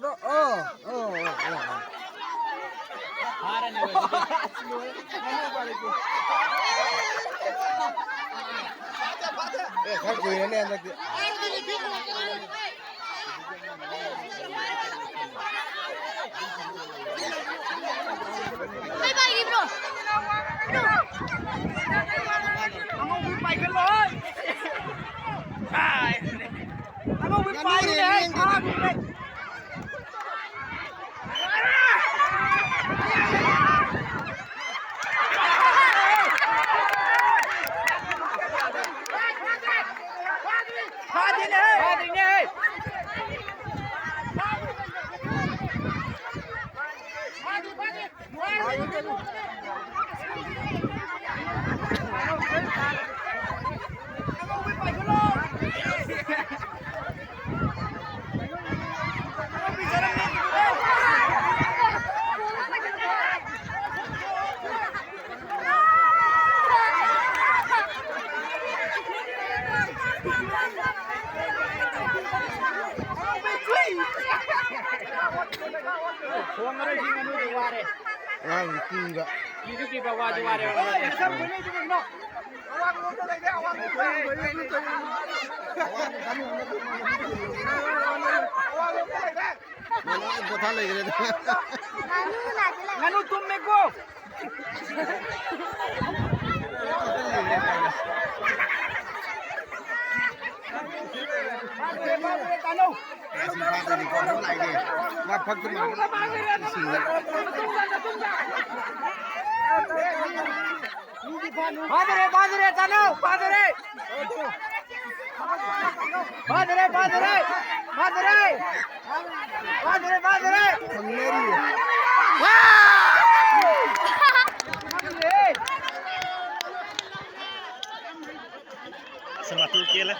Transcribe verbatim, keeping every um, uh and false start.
ꯑꯣ, ꯑꯣ, ꯑꯣ, ꯑꯣ, ꯑꯣ꯫ ꯑꯦ, ꯈꯔ ꯀꯨꯏꯔꯅꯤ ꯍꯟꯗꯛꯇꯤ꯫ ꯕꯥꯏ ꯕꯥꯏ, ꯏꯕ꯭ꯔꯣ꯫ ꯏꯕ꯭ꯔꯣ꯫ ꯑꯉꯧꯕꯤ ꯄꯥꯏꯈꯠꯂꯣ꯫ ꯑꯉꯧꯕꯤ ꯄꯥꯏꯔꯨꯅꯦ, ꯍꯥꯏ, ꯐꯥꯔꯨꯅꯦ꯫ ꯊꯣꯡꯉꯔꯣꯏ, ꯁꯤ ꯉꯥꯅꯨꯗꯤ ꯋꯥꯔꯦ꯫ ꯑꯉꯥꯡ ꯀꯤꯕ꯫ ꯀꯤꯁꯨ ꯀꯤꯕ, ꯋꯥꯁꯨ ꯋꯥꯔꯦ꯫ ꯂꯣꯏ ꯄꯣꯊꯥ ꯂꯩꯈ꯭ꯔꯦꯗ꯫ ꯉꯥꯅꯨ ꯇꯨꯝꯃꯦꯀꯣ꯫ ꯃꯥ ꯐꯛꯇ ꯃꯥ ꯏꯁꯤꯡꯗ꯫ ꯐꯥꯗꯔꯦ, ꯐꯥꯗꯔꯦ, ꯇꯥꯅꯧ, ꯐꯥꯗꯔꯦ꯫ ꯐꯥꯗꯔꯦ, ꯐꯥꯗꯔꯦ, ꯐꯥꯗꯔꯦ꯫ ꯐꯥꯗꯔꯦ, ꯐꯥꯗꯔꯦ꯫ ꯐꯪꯅꯔꯤꯌꯦ꯫ ꯋꯥ! ꯑꯁ, ꯃꯇꯨ ꯀꯦꯜꯂꯦ꯫